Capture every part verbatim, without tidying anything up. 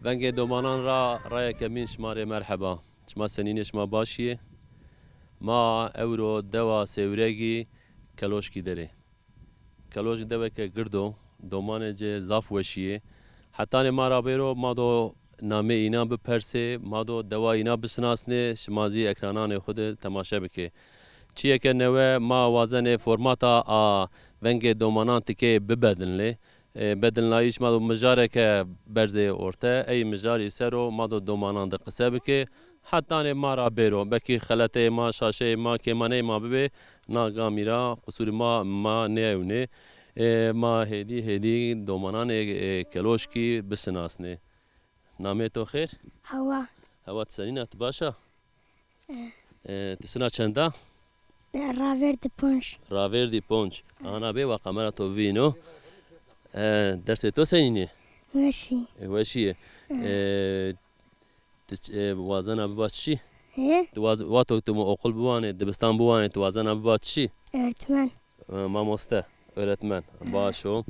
Vengê domanan ra rayeke mîn şima rê merheba. Şima senîn ê, şima baş yê? Ma ewro dewa Sêwregî Keloşkî der ê. Keloşkî deweke gird o, domanê ci zaf weşî yê. Hetanê ma ra bêro ma do namê înan bipersê, ma do dewa înan bisinasnê, şima zî ekrananê xwu de temaşe bikê. Çiyeke newe ma wazenê formata a vengê domanan tikê bibedilnê. E, bedilnayîş ma do mijareke berzê orte, ey mijarî ser o ma do domanan de qise bikê. Hetanê ma ra bêro, belkî xeleteyê ma, şaşeyê ma, kêmaneyê ma bibê, na gamî ra qusûrê ma, ma nêewnê. E, ma hêdî hêdî domananê, e, Keloşkî bisinasnê. Namê to xêr? Hewa. Hewa, ti senîn a, ti baş a? Eh. E, ti sina çend a? E, ravêrdî ponc. Ravêrdî ponc. Ana bê wa kamera to vîno. E, dersê to senîn ê? Weşî. E, weşî yê. E, ti ç-, e, wazena biba çi? He? Ti waz-, wexto tu oqul biwanê, dibistan biwanê, ti wazena biba çi? Öğretmen. E, mamoste, öğretmen. Baş o.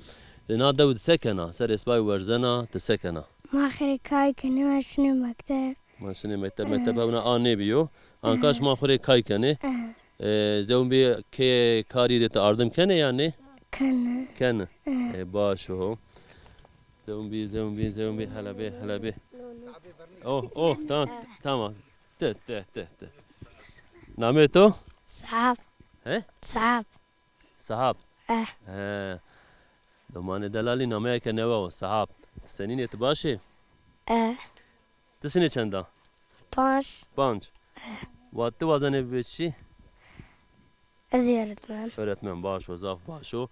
Ti na dew de se kena? Serê sibay werzena, ti se kena? Ma xirê kay kenê, ma şinê mekteb. Ma şinê mekteb, mekteb hewna a nêbîyo. Anka şima xirê kay kenê. E, zewin bî kê karî de ti ardim kenê ya nê? Kenê. Kenê. E, baş o. Zewin bî, zewin bî, zewin bî, hele bê, hele bê. Oh, oh, tamam, tamam. Ti, ti, ti, ti. Namê to? Sahab. He? Sahab. Sahab. Eh. He. Domanê delalî nameyeke newe o, Sahab. Ti senîn ê, ti baş ê? Eh. Ti sinê çend a? Panc. Panc. Wa ti wazenê bibê çi? Ez ê öğretmen. Öğretmen, baş o, zaf baş o.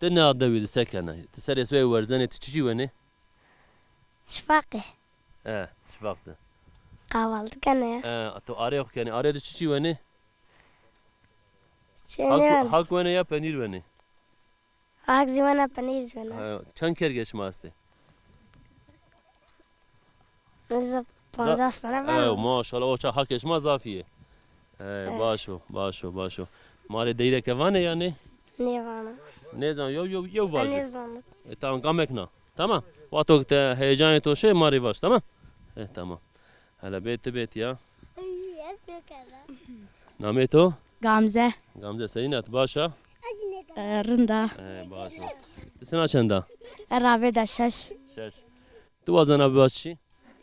Ti na dewî de se kenê? Ti serê sibê werzenê, ti çiçî wenê? Şifaqê. E, şifaq de. Kahvaltı kenê ya. E, to arê xo kenê. Arê de çiçî wenê? Çi nêwenê. Hak wenê ya penîr wenê? Hak zî wena, penîr zî wena. Ha, çend kergê şima estê? Nizam, pancas tane var. E, maşallah, o ça hakê şima zafî yê. E, baş o, baş o, baş o. Ma rê deyreke vanê ya nê? Nêvana. Nêzan, yew, yew, yew vaje. Nêzan. E, tamam, gamek na. Tamam. Wexto ke te heyecanê to şê, ma rê vaj, tamam? E, tamam. Hele bê ti bê tiya. Namê to? Gamze. Gamze, senîn a, ti baş a? E, rind a. E, baş o. Ti sina çend a? E, ravêrda şeş. Şeş. Ti wazena biba çi?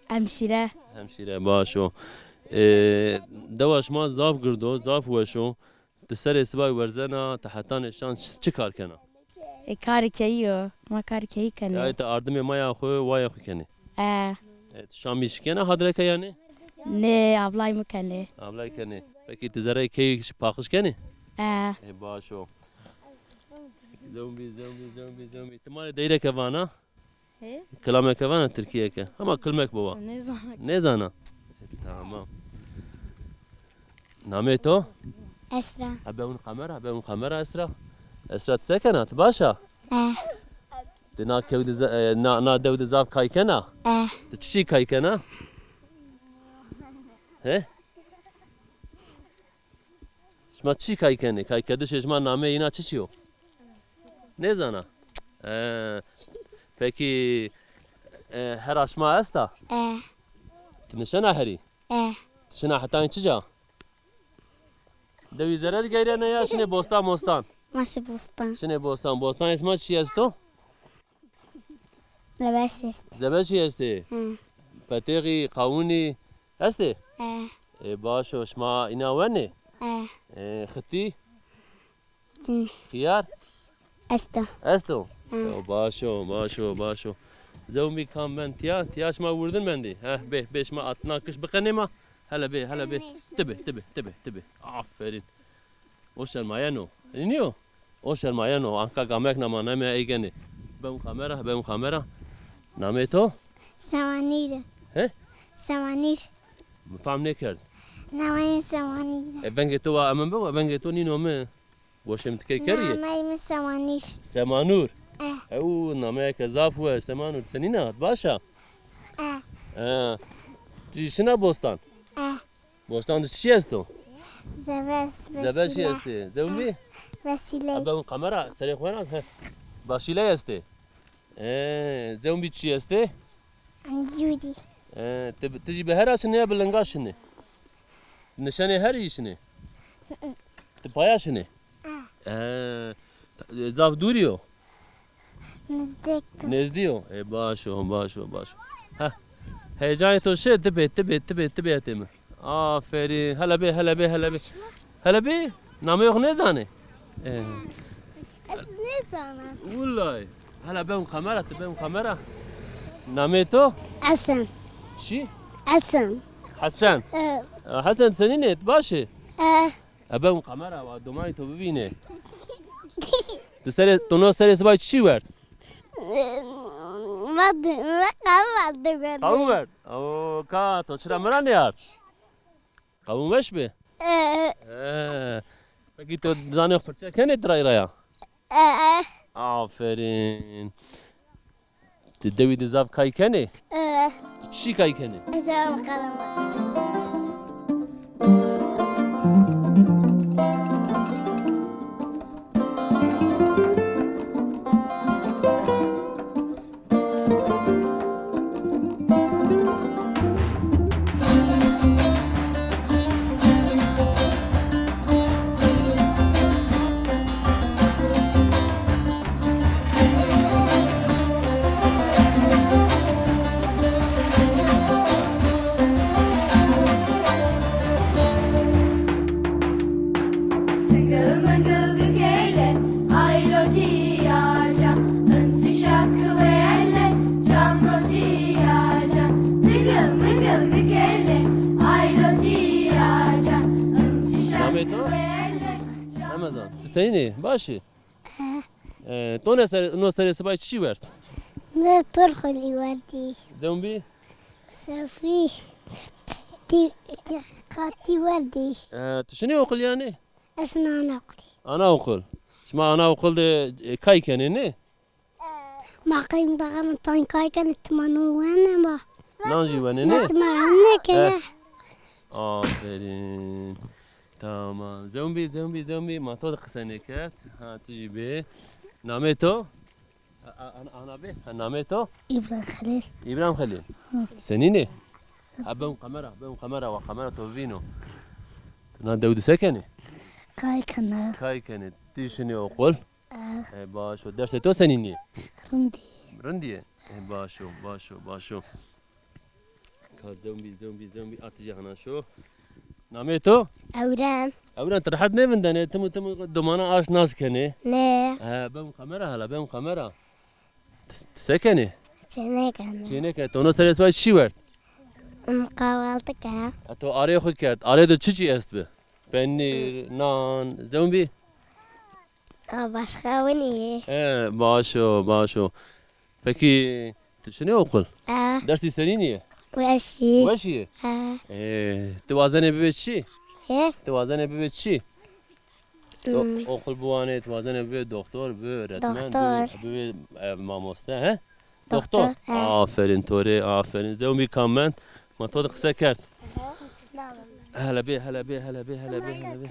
Hemşîre. Hemşîre, baş o. E, dewa şima zaf gird o, zaf weş o. Ti serê sibay werzena, ti hetanê şan çi, çi kar kena? E, karê keyî yo. Ma karê keyî kenê. Yayê ti ardimê maya xwu, waya xwu kenê? E. E, ti şamî şikena hadreke yanî? Nê, ablay mi kenê. Ablay kenê. Pekî ti zereyê keyî şi-, paqij kenê? E. E, baş o. Zewmbî, zewmbî, zewmbî, zewmbî. Ti ma rê deyreke vana? He? Kilameke vana tirkîyeke. Hema kilmek biwa. Nêzana. Nêzana. Tamam. Namê to? Esra. Ebe un kamera, ebe un kamera Esra. Esra, ti se kena? Ti baş a? Eh. Ti na kew de za-, e, na, na dew de zaf kay kena? Eh. Ti çiçî kay kena? He? Şima çi kay kenê? Kaykerdişê şima nameyê îna çiçî yo? Nêzana. E, pekî, e, hera şima esta? E. Ti nişena herî? E. Ti şina hetanî çi ca? Dewî zere de geyrene ya şinê bostan mostan? Ma şi bostan. Şinê bostan. Bostanê şima çi esto? Zebeş est. Zebeşî estê? Hı. Petêxî, qawunî estê? E. E, baş o, şima îna wenê? E. E, xitî? Çin. Xiyar? Esto. Esto? Hı. Yo, baş o, baş o, baş o. Zewmî kam mend tiya, tiya şima wirdin mendî. Heh, bê, bê şima atna kiş biqenê ma. Hele bê, hele bê. Ti bê, ti bê, ti bê, ti bê. Aferîn. O şermayeno. Nîyo? O şermayeno. Anka gamek na ma name ey genê. Bewn kamera, bewn kamera. Namê to? Sewanîr. He? Sewanîr. Mi fam nêkerd. Nameyê mi Sewanîr. E, vengê to wa emin bibo, vengê to nîno mi. Goşê mi tikey kerî? Nameyê mi Sewanîr. Semanûr. E. Ew nameyeke zaf weş, Semanûr. Senîn a? Baş a? E. E. Ti şina bostan? E. Bostan de çi esto? Zebeş, zebeşî estê. Zewmbî? Vesîle. Ebe un kamera, serê xo nas, he. Başîle estê. E, zewmbî çi estê? Jûrî. E, ti, ti jî bi hera şinê ya bi linga şinê? Nişanê herî şinê? Ti paya şinê? E, zaf dûrî yo? Nêzdîk. Nêzdî yo. E, baş o, baş o, baş o. Heh. Heyecanê to şi, ti bê, ti bê, ti bê, ti bê hetê mi. Aferîn. Hele bê, hele bê, hele bê. Hele bê. Nameyê xo nêzanê? E. Ez nêzanim. Wulay. Hele bê kamera, ti bê kamera. Nameyê to? Esen. Çi? Esen. Hesen. E. E, Hesen senîn ê? Ti baş ê? E. E, bê kamera, wa domanî to bivînê. Ti serê, to no serê sibay çi werd? Ma de, ma qawim werd. Qawim werd? O, ka, to çira mi ra nêard? Qawim weş bi? E. E. Pekî to zanê firçe kenê ti ra îraya? E, e. Aferîn. Ti dewî de zaf kay kenê? E. Çi kay kenê? Ez ewam qelem. Namê to? Remezan. Ti senîn ê? Baş ê? E, to ne ser, no serê sibay çi werd? Mi pir xulî werdî. Zewmbî? Sefî. Ti, ti qatî werdî. E, ti şinê oqil yanî? Ez şina anaokul. Anaokul. Şima anaokul de, e, kay kenê, nê? Ma qey daxan tan kay kenê, ti ma no wenê ma. Nan jî wenê, nê? Ma ti ma wenê ke. E. Aferîn. Tamam. Zewmbî, zewmbî, zewmbî. Ma to de qise nêkerd. Ha, tu jî bê. Namê to? A, a, ana, ana bê. Ha, namê to? Îbrahîm Xelîl. Îbrahîm Xelîl. Hı. Senîn ê? Ha, bê kamera, bê kamera, wa kamera to vîno. Na dew de se kenê? Kay kenê. Kay kenê. Ti şinê oqul? E. E, baş o. Dersê to senîn ê? Rindî. Rindî yê? E, baş o, baş o, baş o. Ka zewmbî, zewmbî, zewmbî, a ti jî hana şo. Namê to? Ewren. Ewren, ti rehet nêvindenê, tim û tim domana aşt nas kenê. Nê. He, bê kamera hala, bê kamera. Ti, ti se kenê? Çênêkenê. Çênêkenê. To no serê sibay çi werd? Em kahvaltı ke. E, to arê xo kerd. Arê de çi çi est bi? Penîr, nan, zewmbî? A, başka winî. E, baş o, baş o. Pekî, ti şinê oqul? E. Dersî senîn yê? Weşî. Weşî yê? E. E, ti wazenê bibê çi? He? Ti wazenê bibê çi? Do-, hmm, oqul biwanê, ti wazenê bibê doktor, bibê öğretmen, doktor, bibê, bibê, e, mamoste, he? Doktor. Doktor, he. Aferîn to rê, aferîn. Zewmbî kam mend, ma to de qise kerd. Hele bê, hele bê, hele bê, hele bê, hele bê.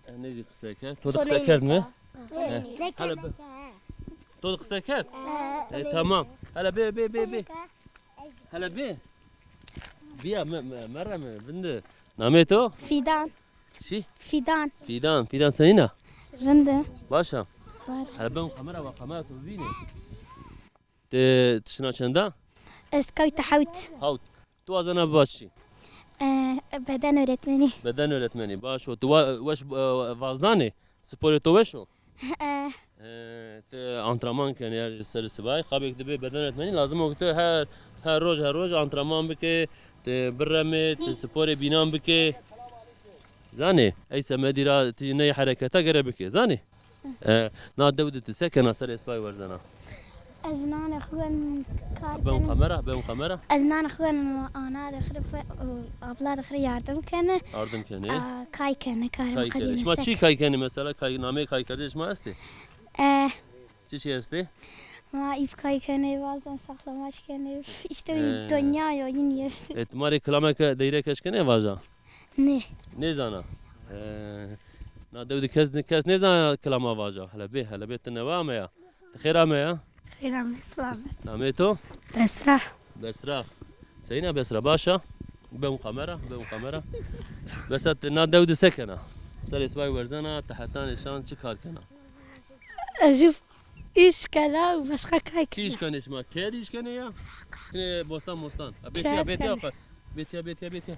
E, nê jî qise kerd. To de qise kerd mi? He. Hele bê. To de qise kerd? E, tamam. Hele bê, bê, bê, bê. Hele bê. Bîya, me, me, merre mi? Vinde. Namê to? Fîdan. Çi? Fîdan. Fîdan. Fîdan senîn a? Rind e. Baş a? Baş. Hele bê kamera, wa kamera to vînê. Ti, ti şina çend a? Ez kayta hewt. Hewt. Tu wazena biba çi? E, beden öğretmeni. Beden öğretmeni. Baş o. Tu wa-, weş, e, vazdanê? Sporê to weş o? E. E, ti antrenman kenê her ser sibay. Qabê ke ti bê beden öğretmeni lazim o ke ti her, her roj, her roj antrenman bikê, ti biremê, ti sporê bînan bikê. Zanê? Ey semedî ra ti ney hereketa gere bikê. Zanê? E, na dew de ti se kena, serê sibay werzena? Ez nanê xwu wen kar kene. Bê kamera, bê kamera. Ez nanê xwu wen ana de xire fe-, o, abla de xire yardım kene. Yardım kene. A, kay kene, karê mi qedîne. Şima çi kay kenê mesela? Kay, nameyê kaykerdê şima estê? E. Çi şey estê? Ma îp kay kenê, bazen saklamaç kenê. İşte, e, dinya yo, yine estê. E, ti ma rê kilameke deyrek eşkenê vaja? Nê. Nêzana. E, na dew de kes, kes nêzana kilama vaja. Hele bê, hele bê, ti newe ameya. Ti xêr ameya. Xeyr amê, silamet. Namê to? Besra. Besra. Seyna Besra, baş a? Bewun kamera, bewun kamera. Besa ti na dew de se kena? Serê sibay werzena, ti hetanê şan çi kar kena? Ez jû îş kena û başqa kay kena. Çi îş kenê şima? Kêr îş kenê ya? Çinê bostan mostan. Ha, bêtîya, bêtîya, bêtîya, bêtîya, bêtîya.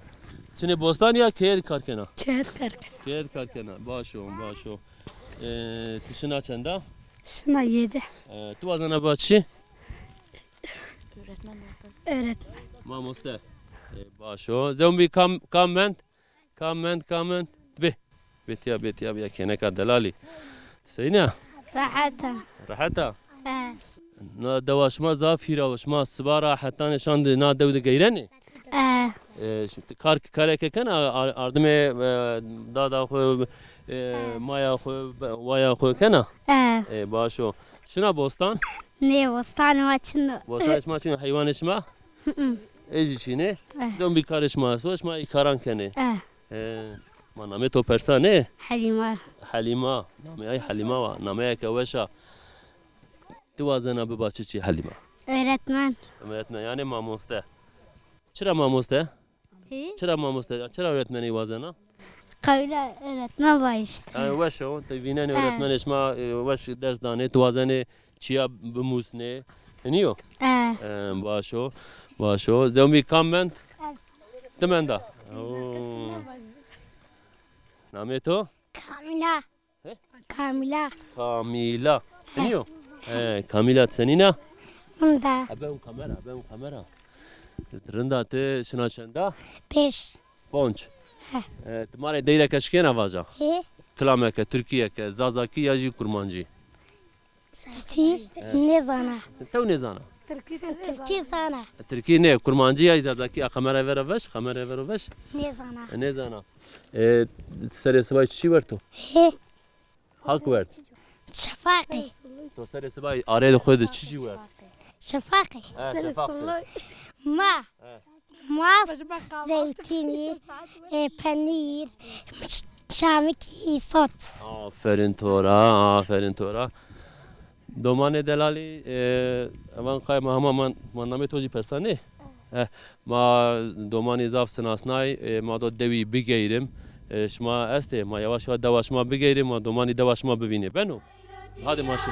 Çinê bostan ya kêr kar kena? Kêr kar kena. Kêr kar kena. Baş o, baş o. E, ti şina çenda? Şina yedi. E, ti wazena ba çi? Öğretmen. Öğretmen. Mamoste. E, baş o. Zewmbî kam, kam mend? Kam mend, kam mend? Bê. Bêtîya, bêtîya, bîya kêneka delalî. Seyna? Rehet a. Rehet a? E. Na dewa şima zaf hîra o. Şima siba ra hetanê şan de na dew de geyrenê? E. E, şi-, ti kar, kareke kena, ar-, ardimê, e, dada xwu, e, maya xwu, be-, waya xwu kena? E. E, baş o. Şina bostan? Nê, bostanê ma çin o. Bostanê şima çin o, heywanê şima? Hı hı. Ê jî çin ê. E. Zewmbî karê şima esto, şima ê karan kenê. E. E, ma namê to persa nê? Helîma. Helîma. Nameyê ay Helîma wa. Nameyeke weş a. Ti wazena biba çiçî Helîma? Öğretmen. Öğretmen, yanî mamoste. Çira mamoste? Hî? Çira mamoste? Çira öğretmenî wazena? Qewla öğretmen va işte. Yanî weş o, ti vînenê, e, öğretmenê şima, e, weş ders danê, ti wazenê çiya bimusnê. Hinî yo? E. E, baş o, baş o. Zewmbî kam mend? Ez. Ti menda. Oo. Namê to? Kamîla. He? Kamîla. Kamîla. Hinî yo? He, Kamîla, ti senîn a? Rinda. Ebe un kamera, ebe un kamera. Rinda, ti şina çenda? Pênc. Ponc. He. E, ti ma rê deyreke şikêna vaja? He. Kilameke, tirkîyeke, zazakî ya jî kurmancî? Çiçî? He. Nêzana. Tew nêzana? Tirkî zana. Tirkî nê, kurmancî ya zazakî, a kamera vero veş, kamera vero veş. Nêzana. E, nêzana. E, serê sibay çiçî werd to? He. Hak werd. Şefaqê. To serê sibay arê de xwu de çiçî werd? Şefaqê. He, şefaq. Ma. He. Mast, zeytînî, e, penîr, çamikî, îsot. Aferin to ra, aferin to ra. Domanê delalî, e, evan qay ma hema ma, ma namê to jî persanê. E, ma domanî zaf sinasnay, e, ma do dewî bigeyrim. E, şima estê, ma yavaş yavaş dewa şima bigeyrim, ma domanî dewa şima bivînê. Beno? Hadi maşin.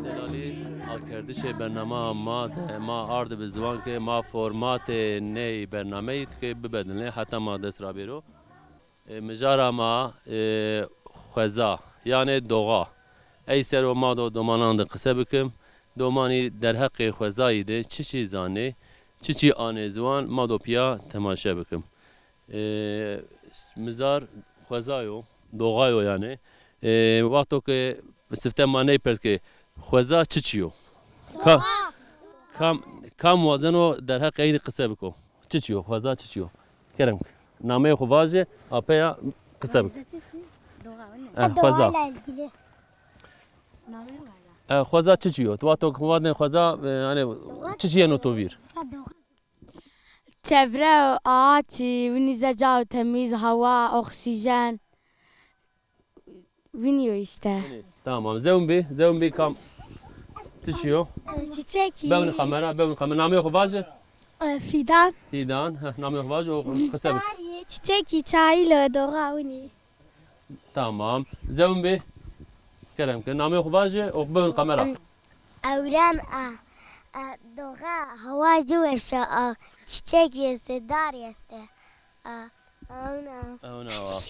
Delalî, akerdişê bernama ma de ma ardibi ziwan ke ma formatê ney bernameyî ke bibedilnê heta ma dest ra bêro. E, mijara ma, e, xweza, yanê doğa. Ey ser o ma do domanan de qise bikim. Domanî derheqê xwezayî de çiçî zanê, çiçî anê ziwan, ma do pîya temaşe bikim. E, mizar xweza yo, doğa yo yanî. E, wexto ke sifte ma ney pers ke xweza çiçî yo? Ka-, kam, kam wazeno derheqê ey de qise biko? Çiçî yo, xweza çiçî yo? Kerem ke. Nameyê xwu vaje, apeya qise bik. Xweza çiçî? Doğa, ne? E, xweza. Doğayla ilgili. E, xweza çiçî yo? Tu wexto ke xwu vatnê xweza, e, yanî çiçî yeno to vîr? Ha, doğa. Çevre, ağaç, winî zeca û temîz, hawa, oksîjen. Winî yo îşte. Tamam. Zewmbî, zewmbî kam? Çiçî yo? Çiçekî. Bewni kamera, bewni kamera. Nameyê xwu vaje? E, Fîdan. Fîdan. Heh, nameyê xwu vaje, o qise bik. Çiçekî, çayîlo, doğa, winî. Tamam. Zewmbî. Kerem ke. Nameyê xwu vaje, o bewni kamera. Ewren a, a, doğa, hawa ci weş a, a, çiçekî estê, darî estê. A, ewna. Ewna wa.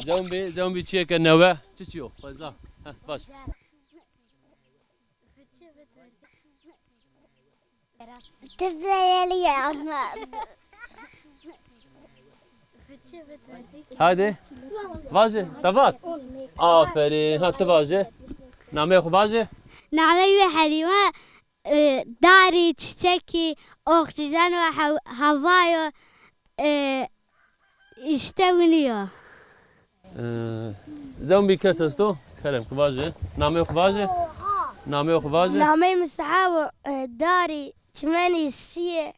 Zewmbî, zewmbî çiyê ke newe, çiçî yo? Xweza. Heh, baş. Ti beyelî ama. Hadi. Vaje. Te vat. Aferin. Ha, ti vaje. Nameyê xo vaje. Nameyê mi Helîme, e, darî, çiçekî, oksîjen û hew-, hewa yo, e, îşte winî yo. E, zewmbî kes esto? Kerem ki vaje. Nameyê xo vaje. Nameyê xo vaje. Nameyê mi Sehab o, e, darî, çimenî, sîyê,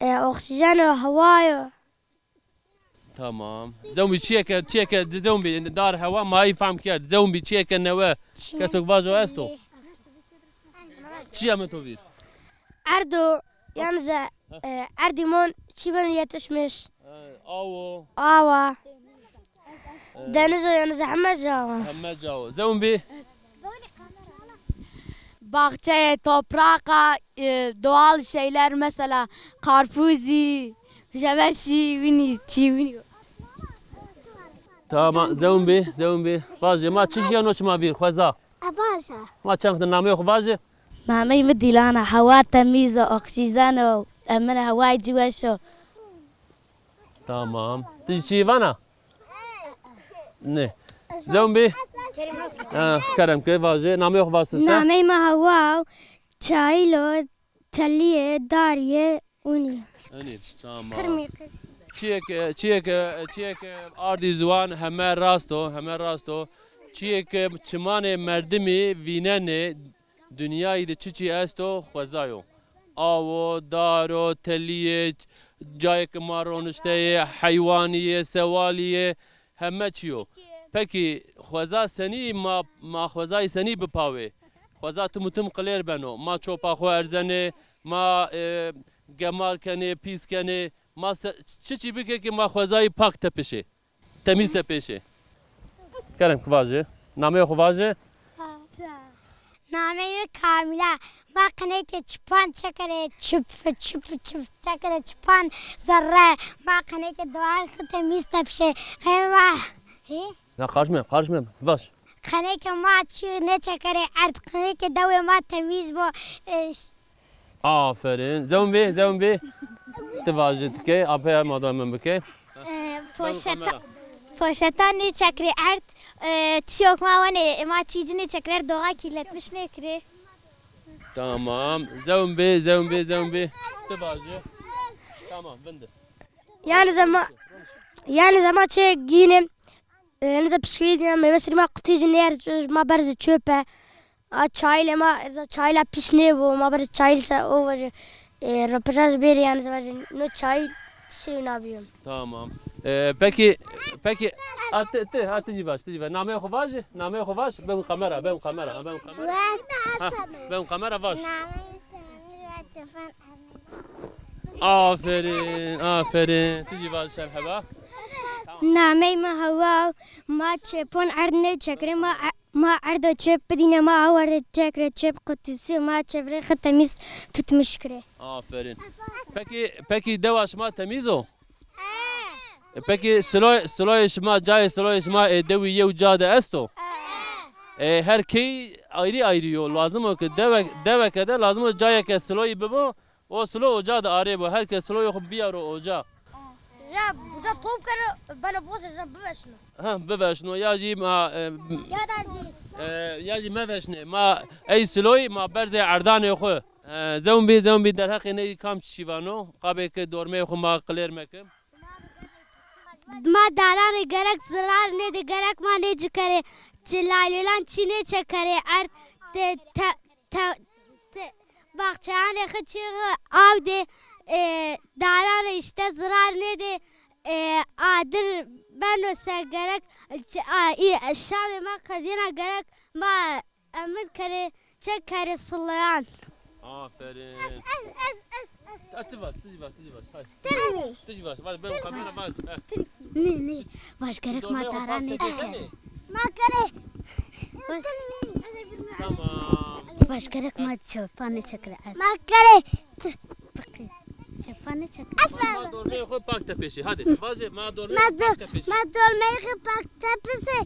e, oksîjen û hewa yo. Tamam. Zewmbî çiyeke, çiyeke zewmbî dar hewa ma ey fam kerd. Zewmbî çiyeke newe. Çimen. Kesok vajo esto? Çiya mi to vîr? Erdo, yanî ze, e, erdî mon çî ben yetişmiş. E, awo. Awa. E, deniz o, yanî ze heme ca wa. Heme ca wa. Zewmbî? Bahçeye, toprağa, e, doğal şeyler, mesela karpuzi, jebeşi, winî, çî winî. Tamam, zewmbî, zewmbî. Vaje, ma çi jîyeno şima vîr, xweza? E, vaje. Ma çend nameyê xo vaje? Nameyê mi Dîlan a, hewa temîz o, oksîjen o, emir hewayê ci weş o. Tamam. Ti jî çî vana? Nê. Zewmbî? Ha, kerem ke vaje. Nameyê xo vasifte? Nameyê mi Hewa o, çayîl o, telî yê, darî yê, winî. Enî, tamam. Qirmî qir. Çiyê ke, çiyê ke, çiyê ke ardî ziwan heme rast o, heme rast o. Çiyê ke çimanê merdimî vînenê, dinyayî de çiçî esto, xweza yo. Aw o, dar o, telî yê, cayê ke ma ronişte yê, heywanî yê, sewalî yê, heme çî yo. Pekî xweza senî ma, ma xwezayî senî bipawê? Xweza tim û tim qilêr beno. Ma çopa xo erzenê, ma, e, gemar kenê, pîs kenê. Ma se-, çiçî bikê ke ma xwezayî pak tepişê? Temîz tepişê. Kerem ki vaje. Nameyê xo vaje. Nameyê mi Kamîl a. Ma qinêkê çipan çekerê, çip, çip, çip, çekerê çipan zerre. Ma qinêkê doğal xo temîz tepişê. Qinê ma, hî? Ya karışma, karışma. Vaş. Qinêkê ma çi nêçekerê erd, qinêkê dewê ma temîz bo. E, Aferin. Zewmbî, zewmbî. Ti vaje ti key, apey ma do hemen bikey. E, poşeta-, poşetan nêçekerê erd, e, çiyok ma wenê, e, ma çî ci nêçekerê, doğa kirletmiş nêkerê. Tamam. Zewmbî, zewmbî, zewmbî. Ti vaje. Tamam, vinde. Yanî zema, yanî zema çi gînim, e, nêze bisküvî dîna, meyve sirî ma qutî ci nêerz, ma berze çöpe. A çayîlê ma, eza çayîla pîs nêbo, ma berze çayîl se o vajî, e, ropeşaj bêrî yanî ze vajî, no çayîl sirî nabîyo. Tamam. E, peki, peki, a ti, ti, a ti jî vaj, ti jî vaj. Nameyê xo vaj, nameyê xo vaj, ben kamera, ben kamera, ben kamera. Ha, ben kamera vaj. Nameyê Semîr ve Çifan. Aferin, aferin. Ti jî vaj şev heba. Nameyê mi Hewa, ma çepon erd nêçekerê, ma e-, ma erdo çep bidîne, ma aw erdo çekerê, çep qutisi, ma çevrê xo temîz tutmuş kerê. Aferin. Peki, peki dewa şima temîz o? E, peki silo-, siloyê şima, cayê siloyê şima ê dewî yew ca de esto? E, her key ayrî ayrî yo. Lazim o ki dewek-, deweke de lazim o cayeke siloyî bibo. O silo oca de arê bo. Her kes siloyê xo biyaro oca. Ra, ra top kero, bana boze, ra biveşno. Ha, biveşno. Ya jî ma, e, ya da zî. E, ya jî meveşnê. Ma ey siloyî ma berzê erdanê xo. E, zewmbî, zewmbî derheqê ney kam çi vano? Qabê ke dormeyê xo ma qilêr mekim. Ma daranê gerek zirar nêdê, gerek ma nêcikerê. Çi laylolan çi nêçekerê. Erd te, te, te, te, baxçeyanê xi çî xi aw dê, e, daran rê îşte zirar nêdê, e, adir beno se gerek, ç-, a, î, şamê ma qedîna gerek ma emir kerê, çek kerê silayan. Aferin. Ez, ez, ez, ez, ez. Ha, ti vaj, ti jî vaj, ti jî vaj. Hadi. Ti jî vaj, vaj, ben kamera vaj. He. Nê, nê. Vaj gerek ma daran nêçekerê. Ma gerek. Tamam. Vaj gerek ma çepan nêçekerê. Ma gerek. Çepan nêçekerê. Ma dormeyê xo pak tepişê. Hadi. Vajê ma dormeyê xo pak tepişê. Ma dormeyê xo pak tepişê.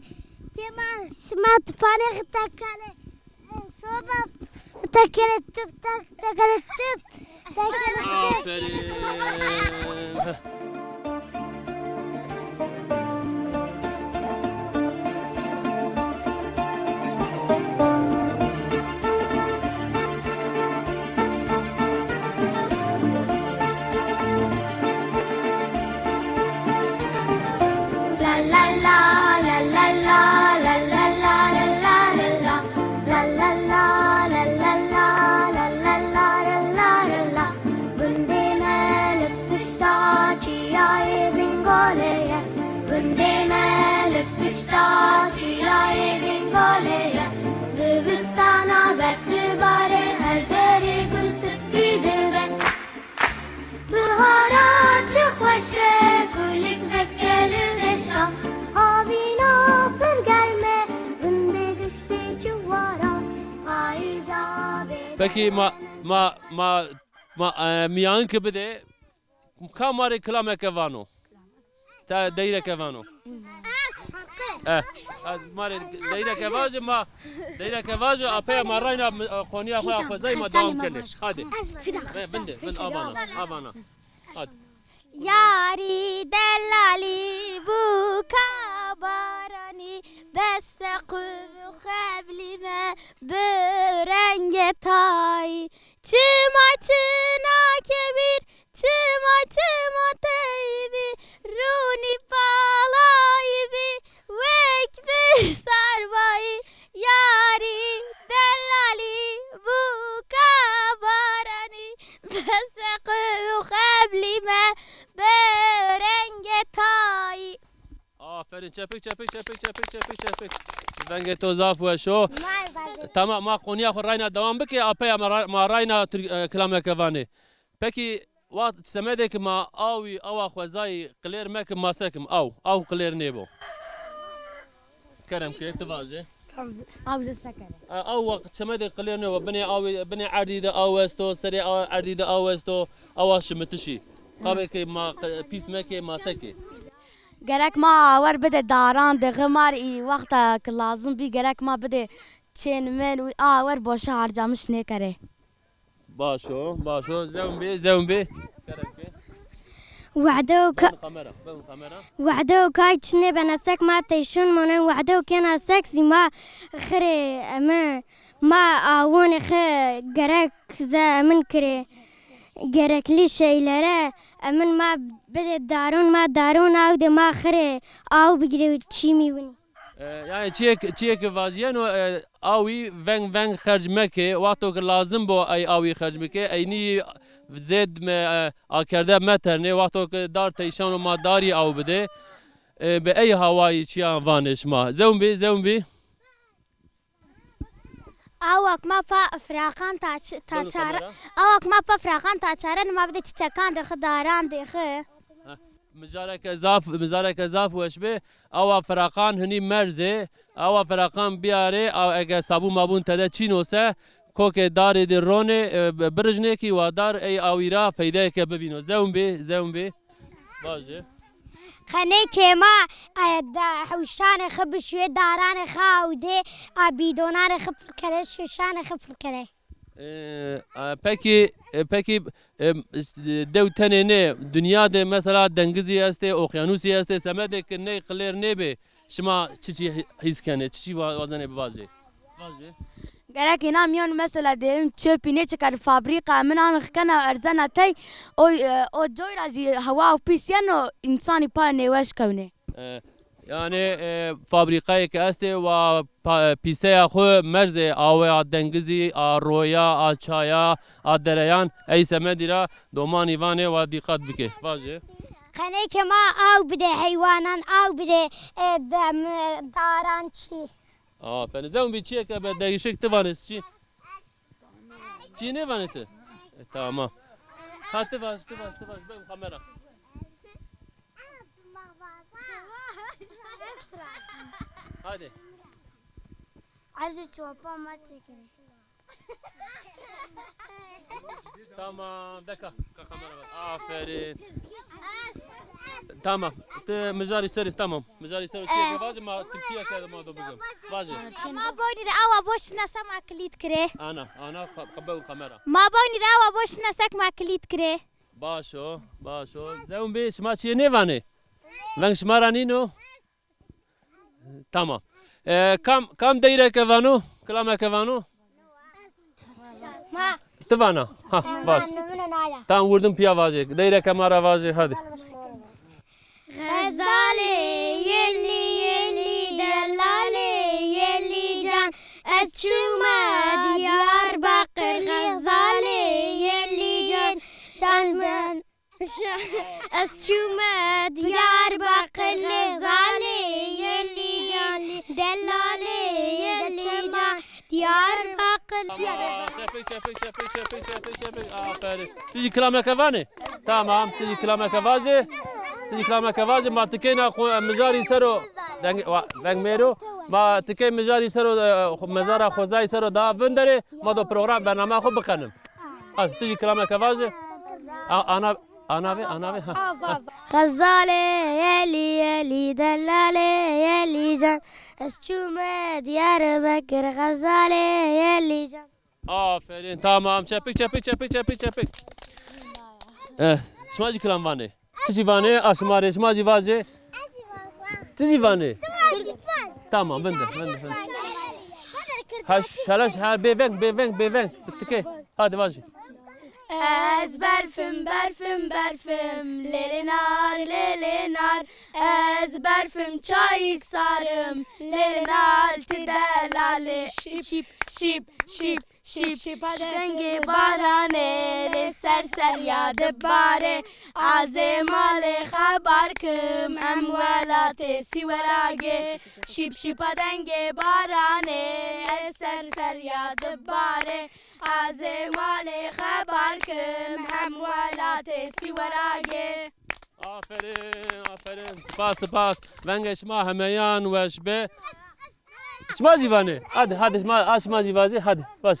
Ke ma, ma tipanê xo tekelê. E, soba Tekere tıp tak, tekere tıp, tekere tıp. Aferin. Gundê me li pişta çiyayê Bingolê ye. Gundê me li pişta çiyayê Bingolê ye. Zivistana berf dibare, her derê gul spî dibe. Bihara çi xweş e, kulîk veke li deşta. Havîna pir germ e, gundê giştê çiwara. Payîza bê. Pekî ma, ma, ma, ma, e, mîyan ki bide, ka ma rê kilameke vano. Te deyreke vano. Ez şarkı. E, ez ma rê deyreke vaje ma, deyreke vaje, apeya ma rayna, e, konuya xo ya xwezayî ma dewam kenê. Hadi. Be, binde, bin avana, avana. Hadi. Yarî delalî bûka baranî, bes seqû xeblî me bi rengê tayî. Çima çinake wîr, çima çima tey bî, rûnî palayî bî wek bir sarbayî. Yarî delalî bûka baranî, bes seqû xeblî me bi rengê tayî. Aferin, çepik, çepik, çepik, çepik, çepik, çepik. Vengê to zaf weş o. Tamam, ma konuya xo rayna dewam bike, apeya ma ra-, ma rayna Türk, e, kilameke vanê. Pekî, wext semedê ki ma awî, awa xwezayî qilêr mekim, ma se kim? Aw, aw qilêr nêbo. Kerem ke, ti vaje. Aw ze se kere? E, aw wext semedê qilêr nêbo. Binê awî, binê erdî de aw esto, serê a-, erdî de aw esto, awa şimitişî. Xabê ke ma qi-, pîs meke, ma se ke? Gerek ma awer bide daran de, ximar î wexta ki lazim bî, gerek ma bide çên min û awer boşa harcamiş nêkere. Baş o, baş o. Zewn bê, zewn bê. Kerem ke. Wehde û ka-, Bevin kamera, bevin kamera. Wehde û kay çinê benesek ma teyşun monen, wehde û kêna sek zî ma xirê emin, ma awonê xi gerek ze emin kirê. Gerekli şeylere emin ma bide darun, ma darun aw de ma xirê aw bigirê çîmî winî. E, yanî çiyê ke, çiyê ke vajîyeno, e, awî veng veng xerc meke, wexto ke lazim bo ey awî xerc bike, eynî zêd me, e, akerde meternê, wexto ke dar teyşano ma darî aw bide. E, bi ey hawayî çiyan vanê şima. Zewn bî, zewn bî. Awak ma pa firaqan ta ç-, ta Buyurun, çare, kamera. Awak ma pa firaqan ta çare, ma bide çiçekan de xi, daran de xi. Heh. Mijareke zaf, mijareke zaf weş bi. Awa firaqan hinî merz ê. Awa firaqan biyarê, a, ege sabun mabun tede çîn o se, kokê darê de ronê, e, bi-, birijnê kî wa dar ey awî ra feydeyeke bivîno. Zewn bê, zewn bê. Vajê. Qenê ke ma, e, da hewşanê xi bişuye, daranê xi awdê, a bîdonanê xi pir kere, şuşanê xi pir kere. E, e, pekî, e, pekî, e, dew tenê nê, dinya de mesela dengizî estê, okyanusî estê, semedê ke ney qilêr nêbê, şima çiçî hî-, hîs kenê, çiçî wa-, wazenê bivajê? Vajê. Gerek îna mîyan mesela dêrim çöpî nêçikarî, fabrîka min an xikena erzena tey, o, e, o coy ra zî hewa pîs yeno, însanî pa nêweş kewnê. E, Yanî, e, fabrîkayê ke estê, wa pa-, pîseya xwu merzê awe, a dengizî, a roya, a çaya, a dereyan, ey semedî ra domanî vanê wa dîqat bike. Vajê. Qenê ke ma aw bide heywanan, aw bide, e, dem-, daran çî. Aferin. Zewn bî, çiyê ke be degîşik ti vanê çi? Çi nêvanê ti? E, tamam. Ha, ti vaj, ti vaj, ti vaj. Bem kamera. Hadi. Hadi çopa ma çekelim. Tamam, deka. Ka kamera var. Aferin. Tamam. Ti mijarî serî, tamam. Mijarî serî çi ke vaje, ma Tirkîya ke ma do bigim. Vaje. Ma bonî rê awa boş nasa ma kilît kirê. Ana, ana, qe-, qebel kamera. Ma bonî rê awa boş nasa ma kilît kirê. Baş o, baş o. Zewmbî, şima çiyê nêvanê? Veng şima ra nîno? Tamam. E, kam, kam deyreke vano? Kilameke vano? Ma. Ti vana? Ha, baş. Tam wirdim pîya vajê. Deyreke ma ra vajê, hadi. Xezalê yelî yelî delalê yelî can, ez çûme Diyarbakir xezalê yelî can, can ben. Ez çûme Diyarbakir xezalê yelî can, delalê yelî can, Diyarbakir. Tamam, çepik, çepik, çepik. Aferin. Ti jî kilameke vanê? Tamam, ti jî kilameke vajê. Ti jî kilameke vajê, ma tikeyna xo, e, mijarî sero, deng-, wa-, veng mêro. Ma tikey mijarî sero, e, xo-, mezara xozayî sero da vinderê, ma do program bernama xo bikenim. Ha, ti jî kilameke vaje. A-, ana, ana ve, ana ve, ha, ha. Xezalê yelî yelî delalê yelî can. Ez çûme Diyarbekir xezalê yelî can. Aferin, tamam. Çepik, çepik, çepik, çepik, çepik. Eh, şima jî kilam vanê. Ti jî vanê, a şima rê, şima jî vajê. Ti jî vanê. Tamam, vinde, vinde, vinde. Ha, şalaş, ha, bêveng, bêveng, bêveng. Tikê. Hadi vajê. Ez berfim, berfim, berfim, lêlê nar, lêlê nar. Ez berfim, çayik sarim, lêlê nar, ti delalê. Şip, şip, şip, şip. Şip şip dengê baranê, lê ser ser ya dibare. Azê malê xebar kim, em welatê Sîweragê. Şip şipa dengê baranê, lê ser ser ya dibare. Azê malê xebar kim, em welatê Sîweragê. Aferin, aferin. Spas, spas. Vengê şima hemeyan weş be. Şima jî vanê. Hadi, hadi şima, a şima jî vajê. Hadi, vaj.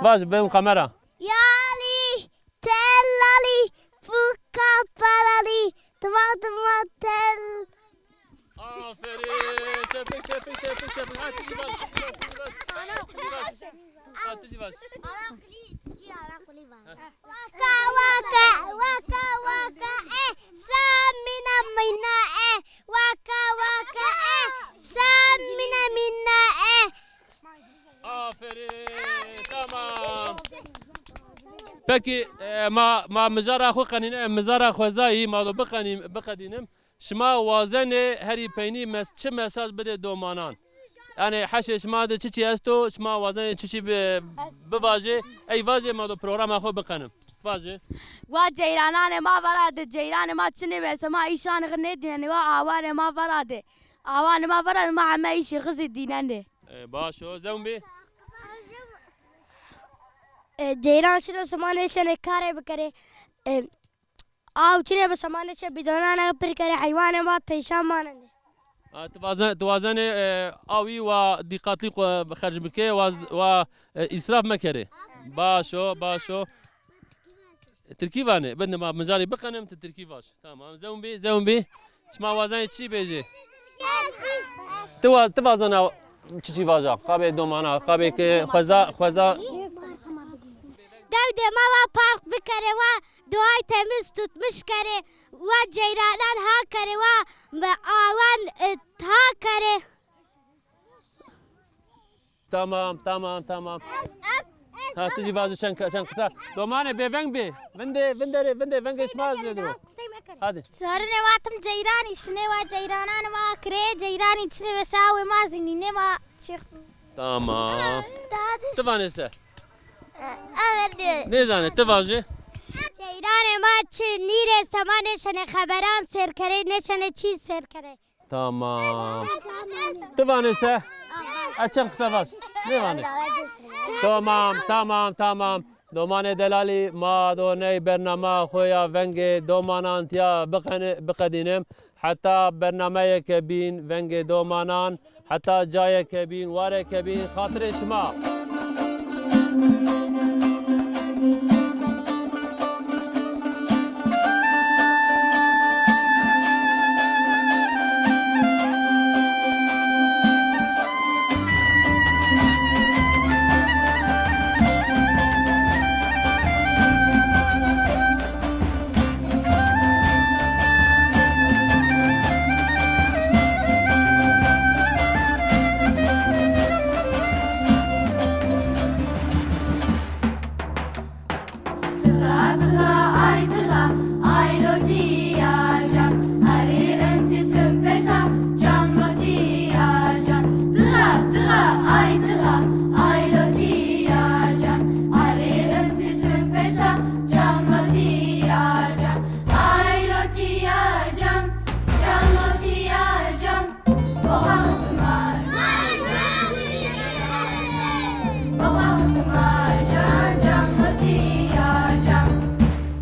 Vaj, ben kamera. Yalî, tellalî, fuka paralî, tima tima tel. Aferin. Çepik, çepik, çepik, çepik. Hadi, hadi, hadi. Hadi, hadi. Waka waka, waka waka, e, sa mina mina, e, waka waka, e, sa mina mina, e. Aferin, tamam. Peki, e, ma, ma mijara xo qenîne, mijara xwezayî, ma do biqenî-, biqedînim. Şima wazenê herî peynî mes-, çi mesaj bidê domanan? Yanî heşê şima de çiçî esto, şima wazenê çiçî bi-, bivajê, ey vajê ma do programa xo bikenim. Vajê. Wa ceyrananê ma vera de, ceyranê ma çinê wese ma îşanê xi nêdînenê, wa awanê ma vera de. Awanê ma vera de ma heme îşê xi zî dînenê. E, baş o, zewmbî? E, ceyran şino sima nêşenê karê bikerê. E, Aw çinê bi sema nêşe bîdonane pir kerê, heywanê ma teyşan manenê. Ha, ti wazen-, ti wazenê, e, awî wa dîqatlî xo xerc bikê, wa z-, wa, e, îsraf mekerê. Baş o, baş o. Tirkî vanê. Bende ma mijarî biqenim, ti tirkî vaj. Tamam. Zewmbî, zewmbî. Şima wazenê çi bêjê? Ti wa-, ti wazena çiçî vaja? Qabê domana, qabê ke xweza, xweza. Dew de ma wa park bikerê, wa doğayı temiz tutmuş kerê, wa ceyranan ha kerê, wa awan, e, ha kerê. Tamam, tamam, tamam. Ha, tu jî vazo çend, çend qisa. Domanê bêveng bê. Vindê, vindê rê, vindê vengê şima zêde ro. Hadi. Sarine vatim ceyranî, şinê wa ceyranan ma kirê, ceyranî çinê ve sawê ma zî nînê ma çix. Tamam. Ti vanê se? Evet. Nêzanê, ti vajê. Ceyranê ma çi nîrê sema nêşenê xeberan sêr kerê, nêşenê çî sêr kerê. Tamam. Ti vanê se? Ez çend qisa vaj. Nêvanê. Tamam, tamam, tamam. Domanê delalî, ma do ney bernama xo ya vengê domanan tiya biqene-, biqedînim. Heta bernameyê ke bîn vengê domanan, heta cayê ke bîn, warê ke bîn, xatirê şima.